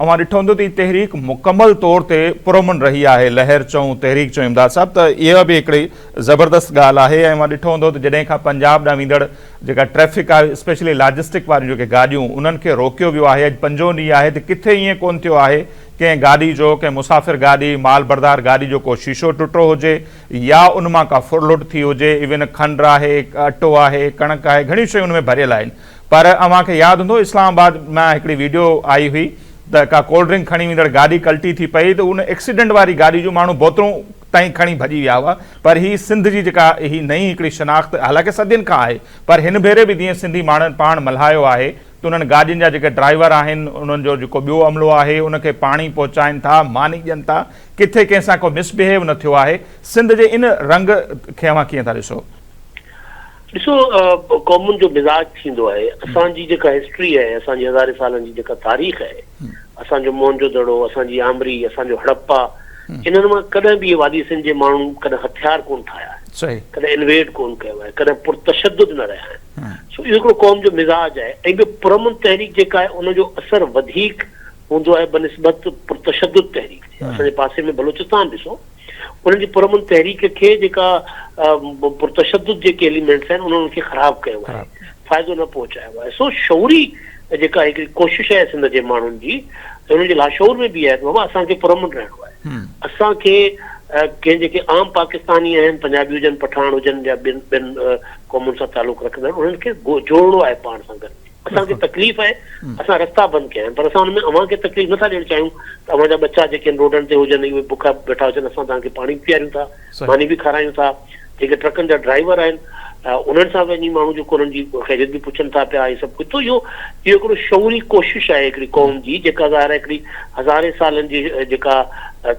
اوهان ڏٺو هوندو ته هي تحريڪ مڪمل طور تي پرامن رهي آهي لهر چئون تحريڪ چئون امداد صاحب ته اها به هڪڙي زبردست ڳالهه آهي ۽ اوهان ڏٺو هوندو ته جڏهن کان پنجاب ڏانهن ويندڙ جيڪا ٽريفڪ آهي اسپيشلي لاجسٽڪ واريون جيڪي گاڏيون انهن کي روڪيو ويو آهي اڄ پنجون ڏينهن آهي ته ڪٿي ائين ڪونه ٿيو آهي ڪنهن گاڏي جو ڪنهن مسافر گاڏي مال بردار گاڏي جو ڪو شيشو ٽٽو هجي يا ان مان ڪا ڦرلٽ ٿي هجي ايون کنڊ آهي اٽو آهي ڪڻڪ آهي گهڻيون شيون ان ۾ ڀريل آهن پر اوهان کي ياد هوندو اسلام آباد مان هڪڙي ويڊيو آئي هئي ته ڪا ڪولڊ ڊرنڪ کڻي ويندڙ گاڏي ڪلٽي ٿي پئي ته ان ايڪسيڊنٽ واري گاڏي جون ماڻهو بوتلون تائين کڻي ڀڄي ويا هئا پر هي سنڌ جي جيڪا هي نئين هڪڙي شناخت حالانڪه صدين کان آهي پر هن ڀيري به جيئن سنڌي ماڻهن پاڻ ملهايو آهي ته انهن گاڏين جا جيڪي ڊرائيور آهن انهن جو جيڪو ٻيو عملو آهي ان کي پاڻي پهچائن ٿا ماني ڏين ٿا ڪٿي ڪنهن سان ڪو مس بهيو نه ٿيو آهي سنڌ جي ان رنگ کي اوهان ڪيئن ٿا ڏسو؟ ڏسو قومن جو مزاج ٿيندو آهي اسان جي جيڪا هسٽري آهي اسان جي هزارين سالن جي جيڪا تاريخ آهي اسان جو موهن جو دڙو اسان جي آمري اسان جو هڙپا انهن مان ڪڏهن به وادي سنڌ جي ماڻهن ڪڏهن هٿيار ڪون ٺاهيا آهن ڪڏهن انويڊ ڪون ڪيو آهي ڪڏهن پرتشدد نه رهيا آهن سو اهو هڪڙو قوم جو مزاج آهي ۽ ٻيو پرامن تحريڪ جيڪا آهي ان جو اثر وڌيڪ هوندو آهي بنسبت پرتشدد تحريڪ جي اسان جي پاسي ۾ بلوچستان ڏسو انهن جي پرامن تحريڪ کي جيڪا پرتشدد جيڪي ايليمينٽس آهن انهن کي خراب ڪيو آهي فائدو نه پهچايو آهي سو شعوري جيڪا هڪڙي ڪوشش آهي سنڌ جي ماڻهن جي انهن جي لاشعور ۾ به آهي ته بابا اسان کي پرامن رهڻو آهي اسان کي ڪنهن جيڪي عام پاڪستاني آهن پنجابي هجن پٺاڻ هجن يا ٻين ٻين قومن سان تعلق رکندڙ انهن کي جوڙڻو آهي پاڻ سان گڏ اسان کي تڪليف آهي اسان رستا بند ڪيا آهن پر اسان ان ۾ اوهان کي تڪليف نٿا ڏيڻ چاهيون ته اوهان جا ٻچا جيڪي آهن روڊن تي هجن اهي بکا ويٺا هجن اسان توهان کي پاڻي به پياريون ٿا ماني به کارايون ٿا جيڪي ٽرڪن جا ڊرائيور آهن انهن سان وڃي ماڻهو جيڪو انهن جي خيريت به پڇن ٿا پيا ۽ سڀ ڪجهه ته اهو اهو هڪڙو شعوري ڪوشش آهي هڪڙي قوم جي جيڪا ظاهر آهي هڪڙي هزارين سالن جي جيڪا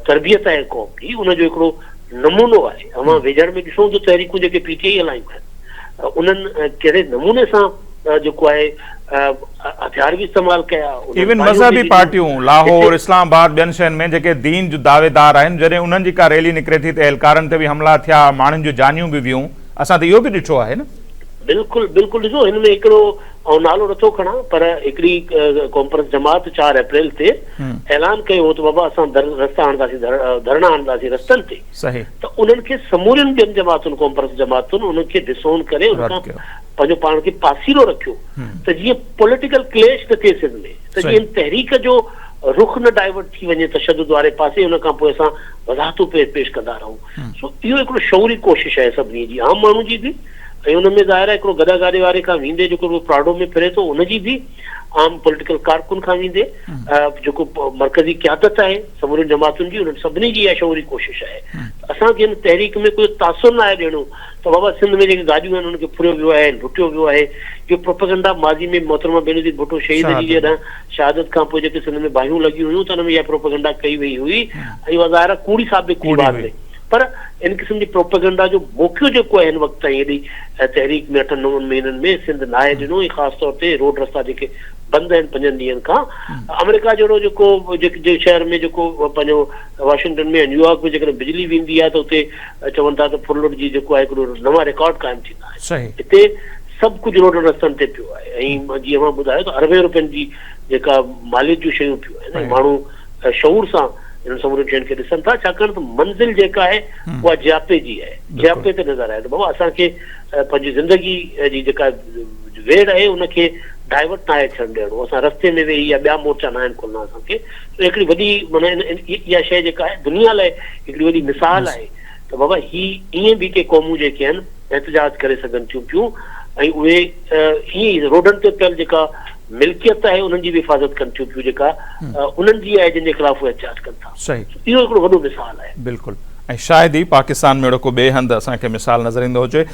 تربيت آهي قوم جي ان جو هڪڙو نمونو آهي اوهان ويجهڙ ۾ ڏسو ته تحريڪون جيڪي پي ٽي آئي هلايون آهن انهن ڪهڙي نموني سان جيڪو آهي هٿيار به استعمال ڪيا. ايون مذهبي پارٽيون لاهور، اسلام آباد ٻين شهرن ۾ جيڪي دين جون دعويدار آهن جڏهن انهن جي ڪا ريلي نڪري ٿي ته اهلڪارن تي به حملا ٿيا ماڻهن جون جانيون به ويون اسان ته اهو به ڏٺو آهي نه. بلڪل بلڪل ڏسو هن ۾ هڪڙو آئون نالو نٿو کڻان پر هڪڙي قومپرست جماعت چار اپريل تي اعلان ڪيو هو ته بابا اسان رستا هڻنداسين ڌرڻا هڻنداسين رستن تي ته انهن کي سمورين ٻين جماعتن قومپرست جماعتن انهن کي ڊسون ڪري ان کان پنهنجو پاڻ کي پاسيرو رکيو ته جيئن پوليٽيڪل ڪليش نه ٿئي سنڌ ۾ ته جيئن هن تحريڪ جو رخ نه ڊائيورٽ ٿي وڃي تشدد واري پاسي ان کان پوء اسان وضاحتون پيش ڪندا رهون سو اهو هڪڙو شعوري ڪوشش آهي سڀني جي عام ماڻهو جي به ۽ ان ۾ ظاهر آهي هڪڙو گڏا گاڏي واري کان ويندي جيڪو پراڊو ۾ ڦري ٿو ان جي به عام پوليٽيڪل ڪارڪن کان ويندي جيڪو مرڪزي قيادت آهي سمورين جماعتن جي انهن سڀني جي اها شعوري ڪوشش آهي ته اسان کي هن تحريڪ ۾ ڪوئي تاثر ناهي ڏيڻو ته بابا سنڌ ۾ جيڪي گاڏيون آهن انهن کي ڦريو ويو آهي لٽيو ويو آهي اهو پروپيگنڊا ماضي ۾ محترمه بينظير ڀٽو شهيد جي جڏهن شهادت کان پوء جيڪي سنڌ ۾ باهيون لڳيون هيون ته ان ۾ اها پروپيگنڊا ڪئي وئي هئي ۽ اها ظاهر آهي ڪوڙي ثابت ٿي بعد ۾ پر ان قسم جي پروپيگنڊا جو موقعو جيڪو آهي هن وقت تائين هيڏي تحريڪ ۾ اٺن نون مهينن ۾ سنڌ ناهي ڏنو ۽ خاص طور تي روڊ رستا جيڪي بند آهن پنجن ڏينهن کان آمريڪا جهڙو جيڪو جي شهر ۾ جيڪو پنهنجو واشنگٽن ۾ نيويارڪ ۾ جيڪڏهن بجلي ويندي آهي ته اتي چون ٿا ته ڦرلٽ جي جيڪو آهي هڪڙو نوان رڪارڊ قائم ٿيندا آهن هتي سڀ ڪجهه روڊن رستن تي پيو آهي ۽ جيئن اوهان ٻڌايو ته اربين روپين جي جيڪا ماليت جون شيون پيون آهن ۽ ماڻهو شعور سان انهن سمورين شين کي ڏسن ٿا ڇاڪاڻ ته منزل جيڪا آهي اها جياپي جي آهي جياپي تي نظر آهي ته بابا اسان کي پنهنجي زندگي جي جيڪا ويڙهه آهي ان کي ڊائيورٽ ناهي ٿيڻ ڏيڻو اسان رستي ۾ ويهي يا ٻيا مورچا ناهن کولڻا اسان کي سو هڪڙي وڏي معنيٰ اها شيء جيڪا آهي دنيا لاء هڪڙي وڏي مثال آهي ته بابا هي ائين به ڪي قومون جيڪي آهن احتجاج ڪري سگهن ٿيون پيون ۽ اهي ائين ئي روڊن تي پيل جيڪا ملڪيت آهي انهن جي به حفاظت ڪن ٿيون پيون جيڪا انهن جي آهي جن جي خلاف اهي احتجاج ڪن ٿا اهو هڪڙو وڏو مثال آهي. بلڪل ۽ شايد ئي پاڪستان ۾ اهڙو ڪو ٻئي هنڌ اسان کي مثال نظر ايندو هجي.